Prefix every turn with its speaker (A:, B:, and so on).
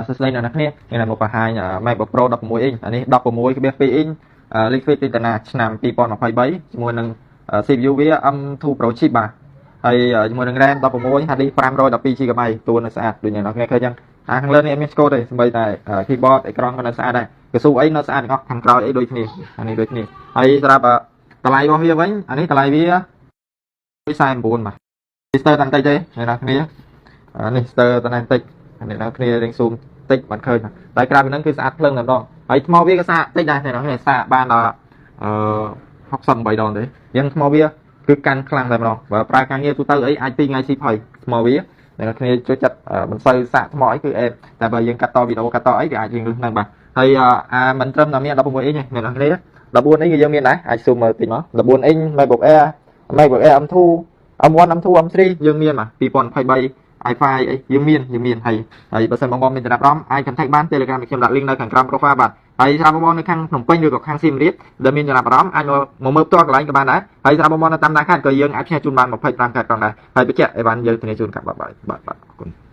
A: សួស្តីអ្នកនរគ្នាថ្ងៃនេះមកបង្ហាញ MacBook Pro 16 inch អានេះ16.2 inch Liquid Retina ឆ្នាំ2023ជាមួយនឹង CPU វា M2 Pro chip បាទហើយជាមួយនឹង RAM 16 hard disk 512 GB តួនៅស្អាតដូចអ្នកនរគ្នាឃើញចឹងអាខាងលើនេះអត់មានស្គរទេសម្បីតែ keyboard អេក្រង់ក៏នៅស្អាតដែរកស៊ូអីនៅស្អាតទាំងអស់ខាងក្រោយអីដូចគ្នាអានេះដូចគ្នាហើយសម្រាប់តម្លៃរបស់វាវិញអានេះតម្លៃវា49បាទស្ទើរតែបន្តិចទេអ្នកនរគ្នានេះស្ទើរតែបន្តិចអ្នកនរគ្នារៀងស៊ូមតិចបានឃើញតែក្រៅពីហ្នឹងគឺស្អាតភ្លើងតែម្ដងហើយថ្មវាក៏ស្អាតតិចដែរអ្នកនរគ្នាសាកបានដល់អឺ68ដងទេអញ្ចឹងថ្មវាគឺកាន់ខ្លាំងតែម្ដងបើប្រើការងារទូទៅអីអាច2ថ្ងៃស៊ីផុយថ្មវាអ្នកនរគ្នាចូលចិត្តមិនសូវសាកថ្មអីគឺអេតតែបើយើងកាត់តវីដេអូកាត់តអីវាអាចរៀងលឺហ្នឹងបាទហើយអាមិនត្រឹមតែមាន16អ៊ីងទេអ្នកនរគ្នា14អ៊ីងក៏យើងមានដែរអាចស៊ូមមើលតិចមក14អ៊ីង MacBook Air MacBook Air M2 M1 M2 M3 យើងមានបាទ2023 i5 អីយើងមានយើងមានហើយហើយបើសិនបងប្អូនមានចំណាប់អារម្មណ៍អាច contact បាន Telegram ខ្ញុំដាក់ link នៅខាងក្រោម profile បាទហើយសម្រាប់បងប្អូននៅខាងភ្នំពេញឬក៏ខាងសៀមរាបដែលមានចំណាប់អារម្មណ៍អាចមកមើលផ្ទាល់កន្លែងក៏បានដែរហើយសម្រាប់បងប្អូននៅតាមដាខេត្តក៏យើងអាចផ្ញើជូនបាន25ខេត្តផងដែរហើយបញ្ជាក់អីបានយើងធានាជូនកាប់បាទបាទបាទអរគុណ។